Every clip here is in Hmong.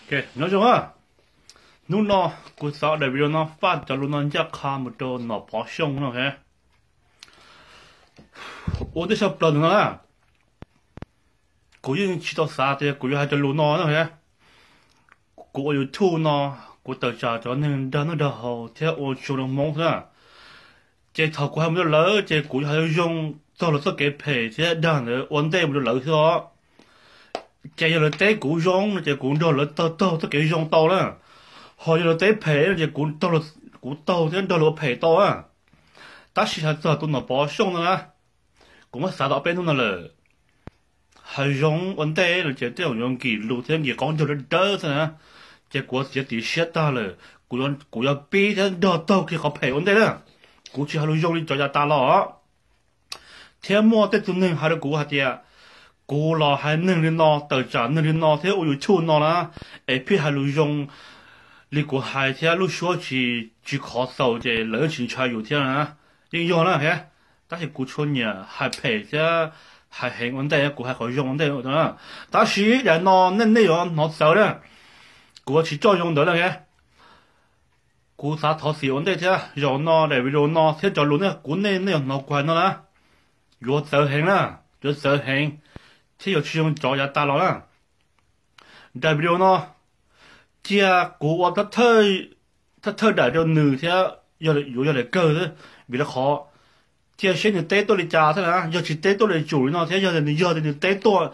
Ok, nyob zoo a. Hnub no kuv xav daim video no faj cov lus no ncaj qha mus rau Nom Pov Xyooj no. Ua ntej tshaj plaws ntawm no na, kuv yeej tsis tau xav tias kuv yuav hais cov lus no na. Kuv ua YouTube no, kuv tawm tsam cov neeg dag noj dag haus thiab ua tsuas rau Hmoob xwb na. Ces thaum kuv hais mus rau lawv ces kuv yuav hais zoo txog lawv txoj kev phem thiab dag ntawd ua ntej mus rau lawv xwb os. Ces yog lawv teb kuv zoo no ces kuv nrog lawv taug taug txoj kev zoo tau na. Ho yog lawv teb phem no ces kuv taug, kuv taug thiab nrog lawv ua phem tau na. Tab sis hais txog tus Nom Pov Xyooj no na, kuv muab xav tau ob peb hnub no lawm. Hais zoo ua ntej no ces tej zaum yuav nkim lus thiab nkim qauv ncaug dawb dawb xwb na. Ces kuv txiav txim siab tag lawm, kuv yuav, kuv yuav pib thiab nrog taug kiag qhov phem ua ntej na. Kuv tsis hais lus zoo li cov yav tas los. Thiab muaj tej tug neeg hais rau kuv hais tias kuv los hais neeg li no, tawm tsam neeg li no thiab ua YouTube no na, es pheej hais lus zoo li kuv hais thiab lub suab tsis, tsis khov xaus ces lawv yeej tsis ntshai yus thiab na. Yeej yog na, tab sis kuv tshua nyiam hais phem thiab hais heev ua ntej, kuv hais qhov zoo ua ntej. Tab sis daim no nej, nej yuav hnov txawv na, kuv tsis coj zoo ntawd na. Kuv xav thov txim ua ntej thiab, zaum no daim video no thiab cov lus nej, kuv, nej, nej yuav hnov kuv hais no na, yuav txawv heev na, yuav txawv heev thiab yuav tsis zoo cov yav tas los na. Daim video no cia kuv ua thawj thawj daim rau nws thiab, yuav yog daim kawg xwb, vim rau qhov cia seb nws teb tuaj li cas thiab na. Yog tsis teb tuaj li tsum li no thiab yog tias nws, yog tias nws teb tuaj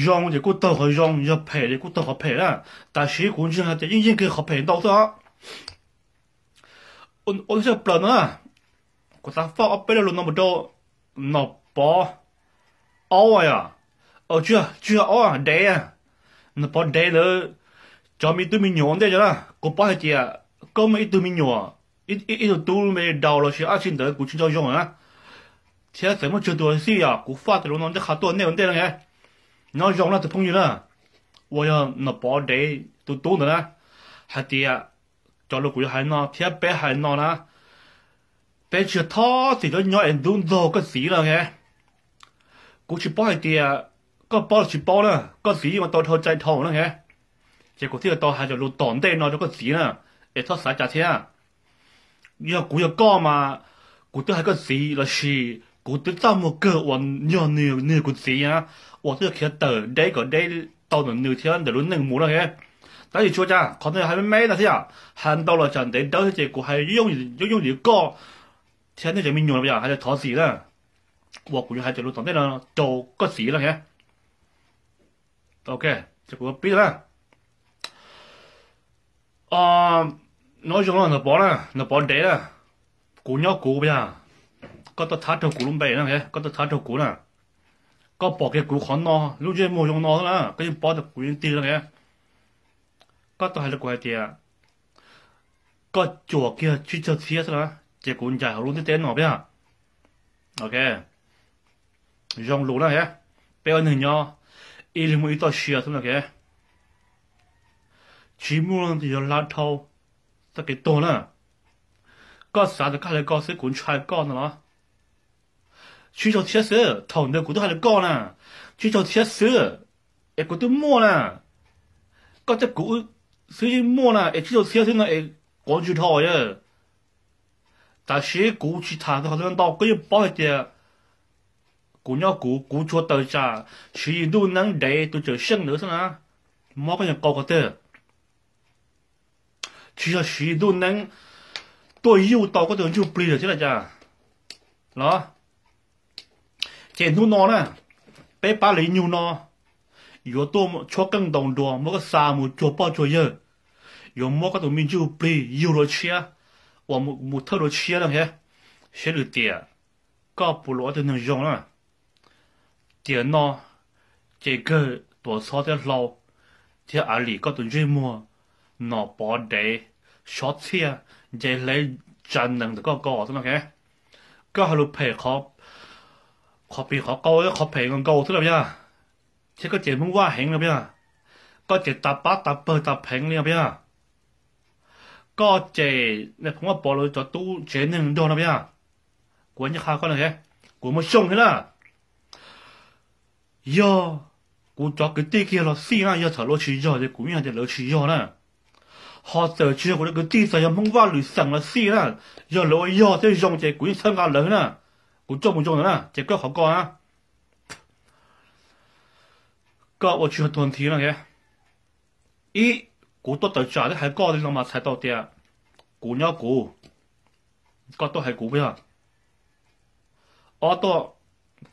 zoo ces kuj taug qhov zoo, yog phem ces kuj taug qhov phem na. Tam sim kuv ntseeg hais tias yeej yeej kiag qhov phem ntau xwb os. Ua tshaj plaws no na, kuv xav faj ob peb lo lus no mus rau Nom Pov Aub yom, tsis yog Aub, Dev, Nom Pov Dev ntawd, cov me tub me nyuam ua ntej na. Kuv paub hais tias koj muaj ib tug me nyuam, ib, ib tug tub me daus los sis dab tsi ntawd kuv tsis nco zoo na, thiab txawm muaj tsawg tus xij yom, kuv faj cov lus no ncaj qha tuaj nej ua ntej na. Nyob zoo na tus phooj ywg na, uas yog Nom Pov Dev tus tub ntawd na, hais tias cov lus kuv yuav hais no thiab peb hais no na, peb tsis yog thov txim nyob nyob es ntub ntxaug koj txiv no. Kuv tsis paub hais tias koj paub los tsis paub na, koj txiv yeej ua tau dhau cai dhau na. Ces kuv thiaj tau hais cov lus tom ntej no rau koj txiv na, es txhob xav cas thiab. Yog kuv yog koj mas kuv twb hais koj txiv los sis kuv twb txaj muag kawg uas yog nws, nws yog kuv txiv na, uas twb yog khiav tawm deb kom deb tau ntawm nws thiab ntawm lub neej mus na. Tab sis tsis ua cas, qhov no hais me me no thiab yom, hais ntau los tsam ntev dawb thiab ces kuv hais yooj yooj yim koj thiab nej cov me nyuam no yom, hais tias thov txim na, uas kuv yuav hais cov lus tom ntej no rau koj txiv na. Ok, ces kuv pib na. Nyob zoo no Nom Pov na, Nom Pov Dev na, kuv nyob kuv yog, koj tuaj thab raug kuv lub npe na, koj tuaj thab raug kuv na. Koj pom kiag kuv qhov no, lub ntsej muag zoo no xwb na, koj yeej paub tias kuv yeej tig na. Koj tuaj hais rau kuv hais tias koj cuam kiag tsib caug txhiab xwb na, ces kuv ncaim hauv lub ntiaj teb no yog. Ok, zoo lus na, peb ua neeg nyob ib leeg muaj ib txoj sia xwb na. Tsis muaj leej twg yuav hla dhau txoj kev tuag na. Koj xav tias koj hais li ko xwb kuv ntshai koj no los? Tsib caug txhiab xwb, thaum ntawd kuv twb hais li koj na, tsib caug txhiab xwb es kuv twb muaj na. Koj thiab kuv xwb yeej muaj na, es tsib caug txhiab xwb no es quav ntswg dhau yawg. Tam sim kuv tsis tham qhov ntau, koj yeej paub hais tias kuv nyob kuv, kuv tsuas tawm tsam siv yim ntuj neeb dev tus cawm seej ntawd xwb na. Mob koj yeej qau qhov twg, tsis yog siv yim ntuj neeb tuaj yuj tau koj tus ntsuj plig lawm thiab los cas los? Ces hnub no na, peb pab li nyug no yuav tuaj tshuab qeej ntaus nruas muab koj xa mus cuag poj cuag yawg, yuav muab koj tus me ntsuj plig yug dua tshiab, uas mus thawj dua tshiab na. Seb lwm tiam koj puas los ua ib tug neeg zoo na. Tiam no ces kawg Tuam Txhob thiab Hlau thiab Av Lim koj tus ntsej muag Nom Pov Dev, Sob Txhiaj, nce hle tsa nees ntawm koj ko xwb no. Koj hais lus phem, qhov phem qhov qau, qhov phem nkaus nkaus xwb los yog? Thiab koj cem Hmoob Vaj heev los yog? Koj cem tas pab tas pawg tas pheev li los yog? Koj cem nej Hmoob Vaj Pov lawv cov tub tsev neeg nrog no yog? Kuv ncaj qha koj no, kuv muaj xyoo thiab na. Yog Kuv cov kwv tij kiag los xij na, yog txawm lawv tsis yog ces kuv yeej hais tias lawv tsis yog na. Ho txawm tsis yog kuv cov kwv tij, txawm yog Hmoob Vaj Lwm Xeem los xij na, yog lawv ua yog thiab zoo ces kuv yeej txhawb nqa lawv na. Kuv coj mus zoo ntawd na, ces koj qhov koj na, koj ua tsis yog tuag nthi no. Ib, kuv tuaj tawm tsam thiab hais koj li no mas txhais tau tias kuv nyob kuv, koj tuaj hais kuv puas yog? Ob tuaj,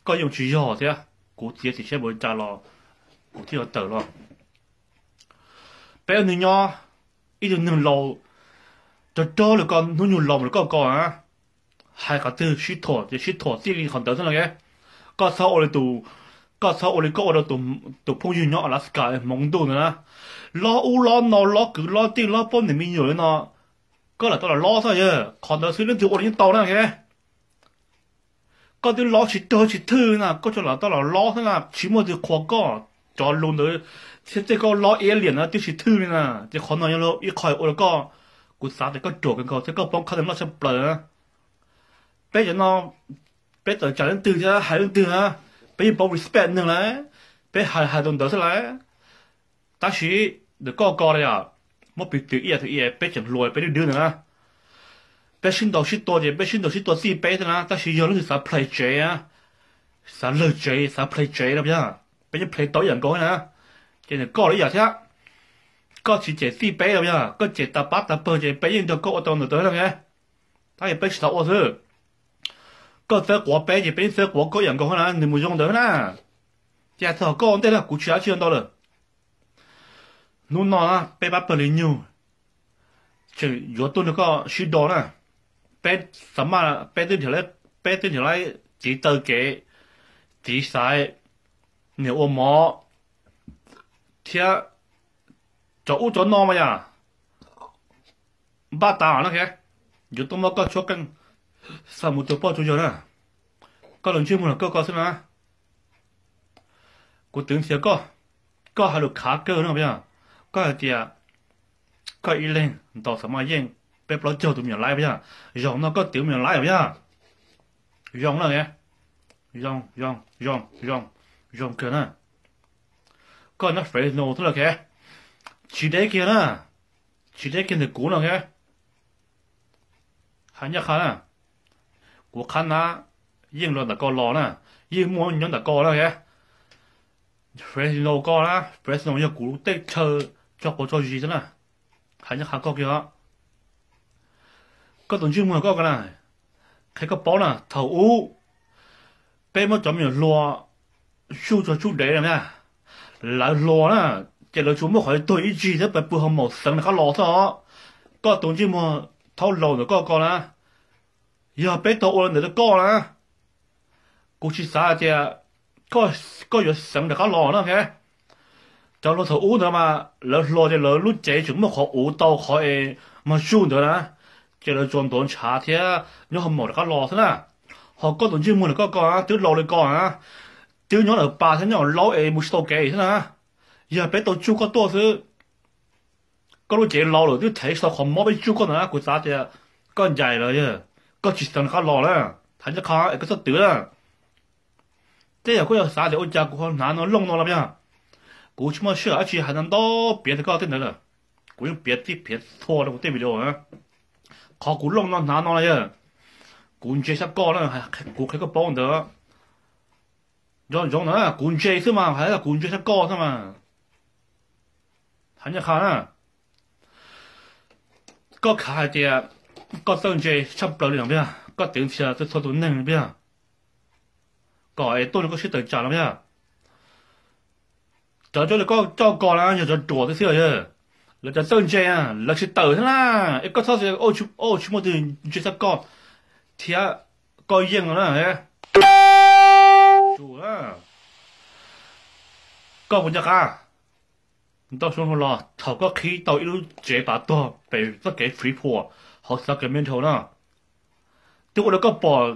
koj yeej tsis yog thiab, kuv txiav txim siab npaum li cas los kuv thiaj yuav tawm los. Peb ua neeg nyob, ib tug neeg laus, rog rog li koj, hnub nyoog laus li koj ko na, hais qhov twg sib thuam ces sib thuam txij li qhov ntawd xwb no. Koj txhob ua li tus, koj txhob ua li koj ua rau tus phooj ywg nyob Alaska hmoov ntuj ntawd na, lob ub lob no, lob kwv lob tij, lob pab niam me nyuam li no. Koj lam tau los lob xwb yog qhov ntawd xwb, leej twg ua li yeej tau na. Koj twb lob tsis raug tsis thwj na, koj tsuas lam tau los lob xwb na, tsis muaj twg qhuas koj. Cov lus ntawd thiab tej koj lob iab liam na twb tsis thwj li na, ces qhov no yog ib qho ua rau koj, kuv xav tias koj ruam kawg nkaus thiab koj poob qhab tes loj tshaj plaws na. Peb cov no, peb tawm tsam leej twg thiab hais leej twg na, peb yeej paub respect neeg lawm, peb hais hais tus ntawd xwb lawm. Tab sis ntawm koj ko li os, muab piv txwv ib yam, ib yam peb tseem hluas peb dwb dwb ntawd na, peb sib ntaus sib tua ces peb sib ntaus sib tua txij peb xwb na, tab sis yog leej twg xav play tsev, xav lawg tsev, xav play tsev no yog peb yeej play tau ib yam nkaus na. Ces ntawm koj los ib yam thiab, koj tsis cem txij peb los yog koj cem tas pab tas pawg ces peb yeej nrog koj ua tau ntawm tawv no. Tab sis peb tsis xav ua xwb. Koj txawb quav peb ces peb yeej txawb quav koj ib yam nkaus na, nws mus zoo ntawd na. Ces hais txog koj ua ntej na, kuv tsis hais tsis ntau lawm. Hnub no na peb pab pawg li nyug tseem yuav tuaj nrog koj sib do na. Peb xav maj, peb twb nrhiav, peb twb nrhiav lawv txiv taw kev, txiv xaiv, niam ua mov thiab cov ub cov no mas yam npaj tas na. Yuav tuaj muab koj tshuab qeej xa mus rau poj rau yawg na. Koj los ntsej muag los koj ko xwb na. Kuv twv ntxias koj, koj hais lus khav kawg no puas yog? Koj hais tias koj ib leeg ntaus xav maj yeej peb plaub caug tus me nyuam laib puas yog? Zaum no koj twv me nyuam laib puas yog? Zoo na, zoo, zoo, zoo, zoo kawg na. Koj nyob Fresno xwb los tsis deb kiag na, tsis deb kiag ntawm kuv no. Hais ncaj qha na, kuv qhab nab yeej los ntawm koj los na, yeej muaj nyob ntawm koj na. Fresno koj na, Fresno yog kuv teb chaws tso quav tso zis xwb na. Hais ncaj qha koj kiag os, koj tus ntsej muag koj ko na, qhia koj paub na, thaum ub peb muab cov me nyuam hluas tsuj tsuag tsuj dev na, lawv hluas na, ces lawv tsuas muaj qhov tuag ib tsig thiab pw ho maum xeev rov qab los xwb os. Koj tus ntsej muag thaub laus ntawm koj ko na, yog peb tau ua li ntawd rau koj na, kuv tsis xav hais tias koj yuav xeev rov qab los na. Cov hluas thaum ub ntawd mas lawv hluas ces lawv lub cev tseem muaj qhov uv tau qhov es mog zuj ntawd na, ces lawv tsuas ntuav ntshav thiab nyob ho maum rov qab los xwb na. Ho koj tus ntsej muag ntawm koj ko na twb laus li ko na, twb nyob lawm pas thiab nyob laub es mus tsis tau kev xwb na. Yog peb tau tsuj koj tuaj xwb, koj lub cev laus lawm twb thev tsis tau qhov mob peb tsuj koj ntawd na, kuv xav tias koj ncaim lawm, koj tsis xeev rov qab los na. Hais ncaj qha es koj txhob twv na. Tej yam koj yog xav tias ua cas kuv ho hnav no looj no los yog, kuv tsis muaj sij hawm dab tsi hais ntau ntau piav rau koj tej ntawd lawm. Kuv yeej piav tib piav txhua rau kuv tej video na. Qhov kuv looj no hnav no los yog, kuv ntse sab koj na, kuv qhia koj paub ntawd. Zoo zoo na, kuv ntse xwb mas hais tias kuv ntse sab koj xwb mas. Hais ncaj qha na, koj khav hais tias koj txawj ntse tshaj plaws li no puas yog? Koj twv ntxias txhua tus neeg puas yog? Kom es tuaj nrog koj sib tawm tsam no puas yog? Cov coj li koj coj ko na yog cov ruam xwb xwb yog. Lawv cov txawj ntse na lawv tsis tawm thiab na. Es koj txhob, tsis muaj twg ntse txog koj thiab, koj yeej no na. Tus na, koj puas nco qab ntau xyoo los thaum koj qhib tau ib lub tsev pas tuag pem txoj kev Freeport hauv Sacramento na, twb ua rau koj pom,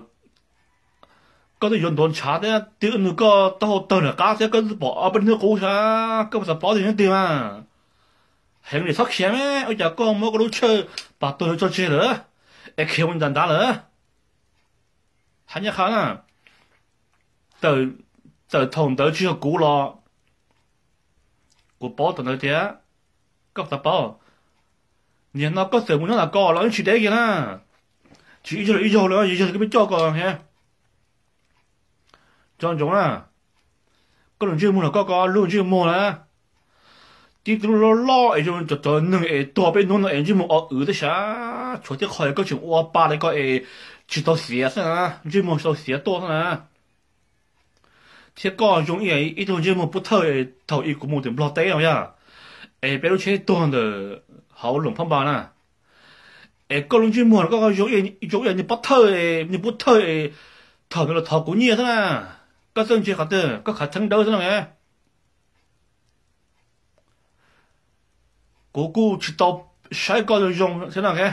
koj twb yuav ntuav ntshav thiab twb nug koj taub hau tawg nram qab thiab koj twb pom ob peb hnub qub sab, koj puas xav paub tias yog leej twg mas? Heev li txhob khiav me, ua cas koj muab koj lub tshawj pas tuag tso tseg lawm es khiav mus nram nrad lawm? Hais ncaj qha na, txawm thaum ntawd tsis yog kuv los Kuv paub tam ntawd tias koj xav paub. Nim no koj txawm mus nyob tom ko los yeej tsis deb kiag na. Tsis ib zaug ib zaug li, yog yog koj peb coj ko thiab. Tso ntsoov na, koj lub ntsej muag los koj ko lub ntsej muag na, tib tug loj loj es zoo cov cov neeg es tuag peb hnub no es ntsej muag o wv tej sav, tshuav tib qho es koj tseem ua pa li ko es tsis tau xiav xwb na, ntsej muag tsis tau xiav tuaj xwb na. Thiab koj zoo ib ib tug ntsej muag pub thawj thaum ub kuv mus tim Nplog teb no yog, es peb lub tsheb tuag ntawm hauv Luam Phab Npas na. Es koj lub ntsej muag koj zoo zoo ib niag pub thawj, niag pub thawj thaum ntawd los thov kuv nyiaj xwb na. Koj txawj ntse qhov twg koj khav theeb dawb xwb no. Kuv kuj tsis tau saib koj zoo zoo thiab no.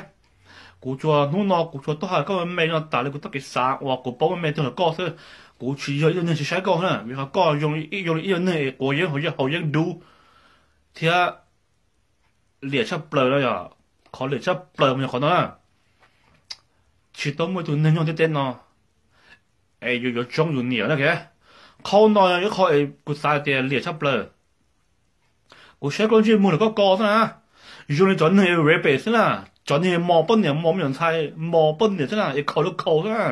Kuv tsuas hnub no kuv tsuas tuaj hais koj me me no tas li kuv txoj kev xav uas kuv paub me me tug los koj xwb. Kuv tsis yog ib tug neeg tsis saib koj na, vim qhov koj zoo ib zoo li ib tug neeg es quav yeeb haus yeeb dub thiab liam tshaj plaws no yog, qhov liam tshaj plaws mas yog qhov no na. Tsis tau muaj ib tug neeg nyob ntiaj teb no es yuav yuav tsoob yus niam na. Qhov no yog ib qho es kuv xav tias liam tshaj plaws. Kuv saib koj ntsej muag lawm koj ko xwb na, zoo li cov neeg rapist xwb na, cov neeg mos poj niam mos me nyuam ntxhais mos poj niam xwb na es khaus lub khaus xwb na.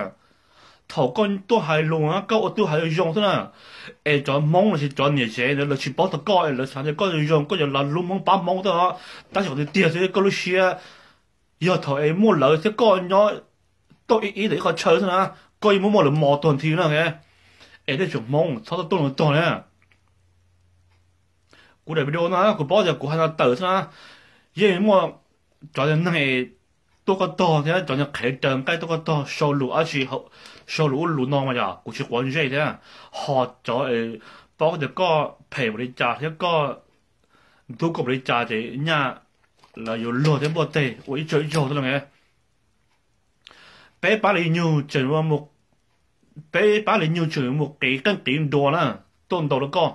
Thaum koj tuaj hais lus koj ua tuaj hais zoo xwb na, es cov Hmoob lossis cov niam tsev ntawd lawv tsis paub txog koj es lawv xav tias koj zoo koj yuav los hlub Hmoob pab Hmoob xwb os. Tab sis qhov tiag tiag xwb koj lub siab yog thaum es muaj lawv thiab koj nyob tau ib ib ntawm ib qho chaw xwb na, koj yeej muaj muaj lawv mos tuag nthi no. Es tej tsoom Hmoob txhob tuaj tuaj lus tuag na. Kuv daim video no kuv paub tias kuv hais no tawm xwb na, yeej muaj cov neeg es tuaj koj tog thiab cov neeg qhev raws nqaij tuaj koj tog sau lus dab tsi, sau lus ub lus no mas yog kuv tsis quav ntsej thiab. Ho cov paub tias koj phem npaum li cas thiab koj ntub koj npaum li cas ces nyaj lawv yuav luag thiab npuaj teg ua ib tsaug ib zaug xwb na. Peb pab li nyug tseem, peb pab li nyug tseem mus qiv qeej qiv nruas na, tuaj ntaus rau koj.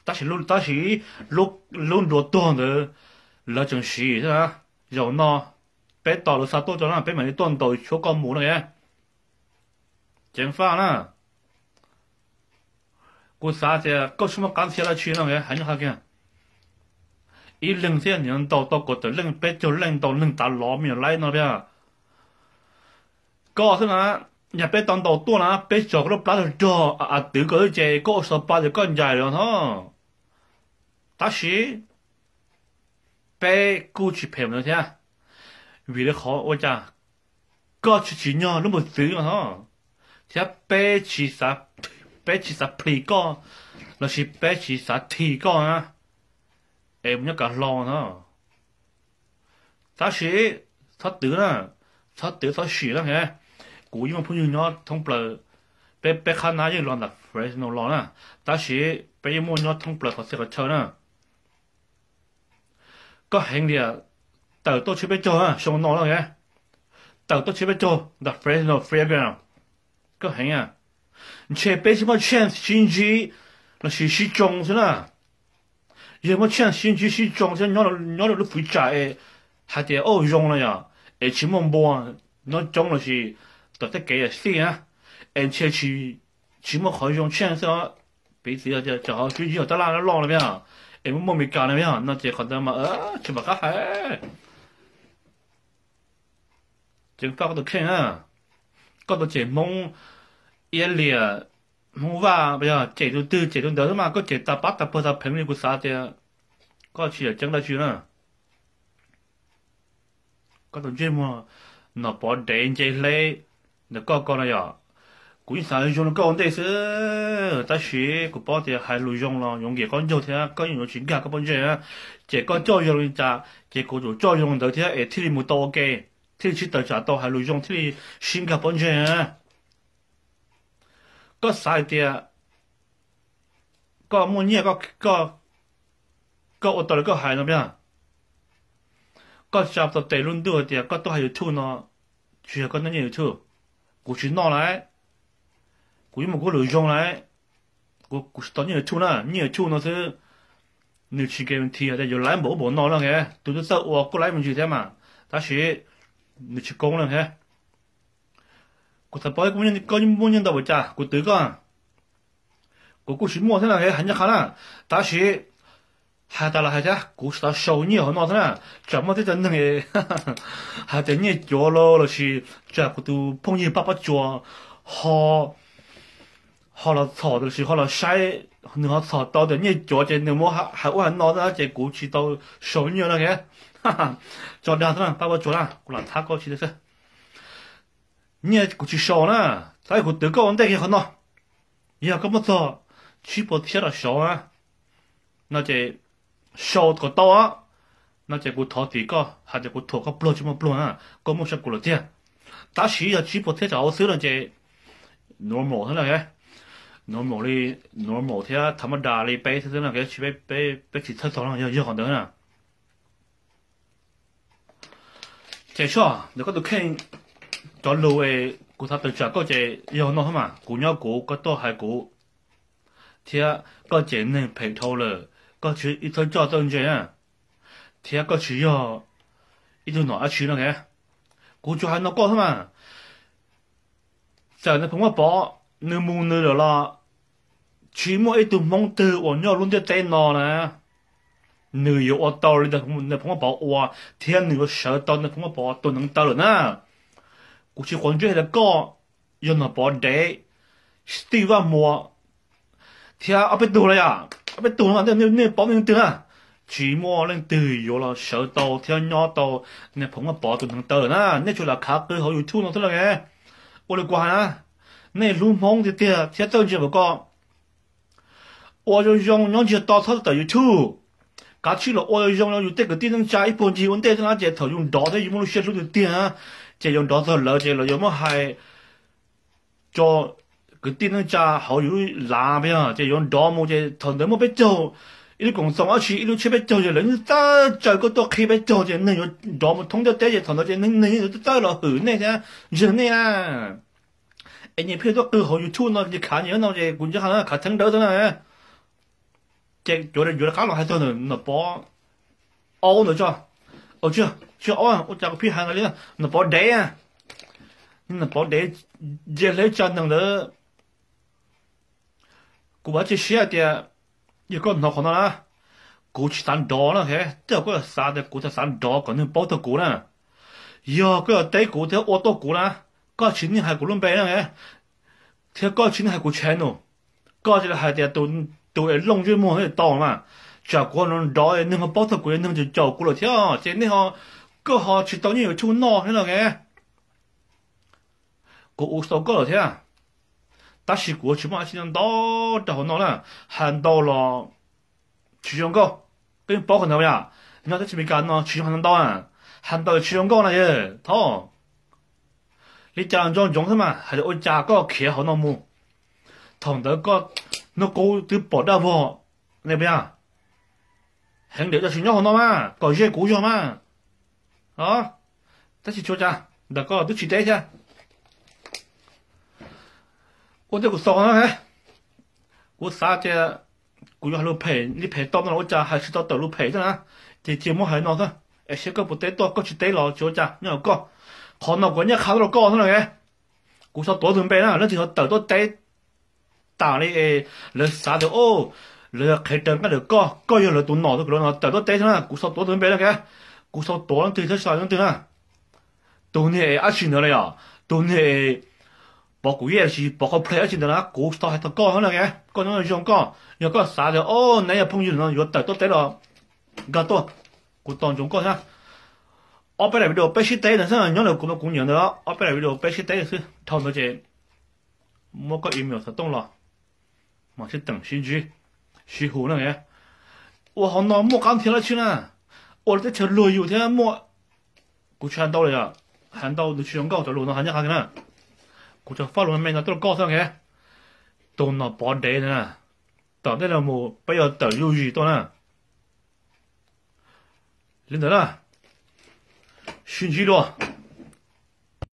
Tab sis, tab sis lub nruas tuag ntawd lawv tseem siv xwb na. Zaum no peb tos lawv xa tuaj tso na, peb mam li tuaj ntaus tshuab koj mus no. Ceev faj na. Kuv xav tias koj tsis muaj qab ntxhiab dab tsi no, hais nyob qhov kiag. Ib leeg thiab nim no ntaus tau kaum tawm leej peb caug leej ntaus neeg tav lov me nyuam laib no thiab. Koj xwb na, yog peb tau ntaus tuaj na peb tso koj lub plab rog rog a twv koj xwb ces koj ua xov pa ces koj ncaim lawm no. Tab sis peb kuj tsis phem mus ntawd thiab, vim li qhov ua cas koj tsis tsim nyog lub mus txwv no thiab peb tsis xav, peb tsis xav plhis koj lossis peb tsis xav thim koj na, es mus nyob kav hlau no. Tab sis txhob twv na, txhob twv txhob sim na. Kuv yeej muaj phooj ywg nyob thoob plaws, peb peb qhab nab yeej los ntawm Fresno los na, tab sis peb yeej muaj nyob thoob plaws qhov txhia qhov chaw na. Koj heev tias tawm tuaj tsheb peb caug xyoo no na, tawm tuaj tsheb peb caug ntawm Fresno Fairground. Koj heev a, ntshe peb tsis muaj chance sib ntsib lossis sib tsoo xwb na. Yog muaj chance sib ntsib sib tsoo thiab nyob rau lub fwv tsam es hais tias ua zoo no yog, es tsis muaj npua nyob coob lossis tom tej kev xij na, es ntshe tsis muaj qhov zoo chance xwb os. Piv txwv tias tsam ho sib ntsib tab laj loj loj no, es muaj muaj Amelikas no, no ces qhov ntawd mas tsis pom qab hais. Ceev faj koj tus kheej na, koj tus cem Hmoob Iab Liam, Hmoob Vaj, yog cem tus twg cem tus ntawd xwb mas koj cem tas pab tas pawg tas pheev li, kuv xav tias koj tsis yog ceeb dab tsi na. Koj tus ntsej muag Nom Pov dev nce hleb ntawm koj ko no yog, kuv yeej xav zoo li koj ua ntej xwb, tab sis kuv paub tias hais lus zoo los yuav nkim qaub ncaug thiab koj yeej yuav tsis nkag koj pob ntseg. Ces koj coj zoo li cas ces kuv yuav coj zoo ntawd thiab es thiaj li mus tau ua ke, thiaj li sib tawm tsam tau hais lus zoo thiaj li sib nkag pob ntseg. Koj xav hais tias koj muaj nyiaj, koj ua tau li koj hais no, koj tsa tau tes lub ntuj tias koj tuaj hais YouTube no tsis yog koj noj nyiaj YouTube. Kuv tsis noj lawm, kuv yeej mus kuj lwm zoo lawm. Kuv tsis tau nyiaj YouTube na, nyiaj YouTube no xwb nws tsis guarantee tias yuav laib npaum ub npaum no na. Tus twb txawj ua kuj laib me ntsis thiab mas, tab sis nws tsis koob na. Kuv xav paub koj muaj nyiaj ntau npaum cas kuv twv koj. Kuv kuj tsis muaj thiab na, hais nyob qhov na, tab sis Hais tas los hais thiab, kuv tsis tau sau nyiaj hauv no thiab na. Tsam muaj tej cov neeg hais tias nyiaj cuav los lossis tsam kuv tus phooj ywg Paj Pob Tsuas ho ho los txhom lossis ho los saib, nws ho txhom tau tias nyiaj cuav ces nws muab hais ub hais no thiab ces kuv tsis tau sau nyiaj no. Tso dag thiab na Paj Pob Tsuas na, kuv lam thab koj tsis tau xwb. Nyiaj kuv tsis sau na, tab sis kuv twv koj ua ntej kiag qhov no. Yog koj muab txog tsib puas thiab los sau na, no ces sau kom tau, no ces kuv thov tim koj hais tias kuv thuam koj pluag tsis muaj pluag na, koj muaj saib kuv lawm tiag. Tab sis yog tsib puas thiab tsaus hauv xwb no ces normal thiab na, normal li, normal thiab tham ma das li peb xwb na, tsis, peb tsis txhawj txog no, yog yog qhov ntawd na. Ces soj ntawm koj tus kheej, cov lus es kuv xav tawm tsam koj ces yog no xwb mas, kuv nyob kuv, koj tuaj hais kuv, thiab koj ces neeg phem dhau lawm, koj tsis ib thawj coj txawj ntse na, thiab koj tsis yog ib tug nom dab tsi no. Kuv tsuas hais no koj xwb mas. Txawm nws phoov Vaj Pov, nws mus nws lawm los tsis muaj ib tug Hmoob twg uas nyob lub ntiaj teb no na nws yuav ua tau li nws phoov Vaj Pov ua, thiab nws yuav sawv tau nws phoov Vaj Pov tus hneev taw lawm na. Kuv tsis quav ntsej hais tias koj yog nom Pov dev, Steve Vaj Muas, thiab ob peb tug los yom, ob peb tug no nej paub leej twg na, tsis muaj leej twg yuav los sawv tau thiab nyob tau nws phoov Vaj Pov tus hneev taw lawm na. Nej tsuas lam khav qw hauv YouTube no xwb los, ua li kuv hais na, nej hlub Hmoob tiag tiag thiab txawj ntse npaum koj, ua zoo zoo nyob ntsiag to txhob tawm YouTube. Kav tsij los ua zoo zoo rau yus tej kwv tij neej tsa ib puag ncig ua ntej xwb na, ces thaum yus nrov thiab yus muaj lub siab hlub tiag tiag na, ces yuav nrov txog lawv ces lawv yuav muab hais tso kwv tij neej tsa hauv yus lub lav peb yog ces yuav nrov mus ces thaum ntawd muaj peb caug, ib lub koom txoos dab tsi ib lub tsheb peb caug ces lawv yeej txawj tsaws koj tuaj qhia peb caug ces neeg yuav nrov mus thoob ntiaj teb ces thaum ntawd ces neeg yeej txawj los hwm nej thiab ntseeg nej na. Es nyias pheej tuaj qw hauv YouTube no ces khav nyias no ces kuv ntsia khav theeb dawb xwb na. Ces yuav rov qab los hais txog ntawm nom Pov aub ntawd tso. Tsis, tsis aub, ua cas kuv pheej hais li nom Pov dev, nom Pov dev, ntsia hleb tsa neeg ntawd. Kuv vam tsis siab hais tias yog koj hnov qhov no na, kuv tsis xav nrov na, tej zaum koj xav tias kuv xav nrov kom neeg paub txog kuv na. Yog koj yuav teb kuv thiab ua tuaj kuv na, koj tsis nim hais kuv lub npe na, thiab koj tsis nim hais kuv channel, koj tsis hais tias tus es looj ntsej muag tau mas, tsam kuv nrov nrov neeg ho paub txog kuv, neeg caum kuv lawm thiab ces nej ho, koj ho tsis tau nyiaj YouTube noj thiab no. Kuv ua tau koj lawm thiab, tab sis kuv tsis muaj dab tsi ntau rau hauv no na. Hais ntau los tsis zoo nkauj, koj yeej paub qhov ntawd yom. Nyob teb chaws Amelikas no tsis zoo hais ntau na, hais ntau tsis zoo nkauj na yog thov li cas los nco ntsoov thiab mas hais tias ua cas koj khiav hauv no mus. Thaum ntawd koj hnub qub twb pom daj vog ne puas yog? Heev ntiam cov tsis nyob hauv no mas kom ze kuv zog mas. Tab sis tsis ua cas, ntawm koj twb tsis deb thiab. Ua ntej kuv xaus no, kuv xav tias kuv yuav hais lus phem li phem tau no los ua cas hais tsis tau tawm lus phem thiab na, ces cia muab hais no xwb es seb koj puas teb tuaj, koj tsis teb los tsis ua cas, nyob hauv koj. Qhov no kuv nyiaj qha tuaj rau koj xwb na. Kuv xav tuav tus npe na, leej twg ho tawm tuaj teb tas li es lawv xav tias lawv yog qhev raws nqaij ntawm koj, koj yog lawv tus nom, tus kwv los no tawm tuaj teb xwb na, kuv xav tuav tus npe na. Kuv xav tuav leej twg thiab xav leej twg na. Tus niag es dab tsi ntawd li os, tus niag es pov kuv yej los sis pov qhov play dab tsi ntawd na, kuv tsis tau hais txog koj na. Koj nyob zoo koj, yog koj xav tias o neb yog phooj ywg no yuav tawm tuaj teb los nkag tuaj, kuv tos ntsoov koj thiab. Ob peb daim video peb sib teb ntawd xwb, nyob ntawm kuv no kuv nyiam ntawd, ob peb daim video peb sib teb xwb, dhau ntawd ces muab koj email xov tooj los mas sib teem sib ntsib, sib hu na. Ua hauv no muaj qab thiab dab tsi na, ua teb chaws luag yus thiab muaj. Kuv tsis hais ntau lawm, hais ntau nws tsis zoo nkauj, cov lus no hais nyob qhov twg na. Kuv tsuas faj lus me me no tuaj rau koj xwb. Tus nom pov dev ntawd na, tom ntej no mus peb yuav tawm zuj zus tuaj na. Li ntawd na, sib ntsib dua.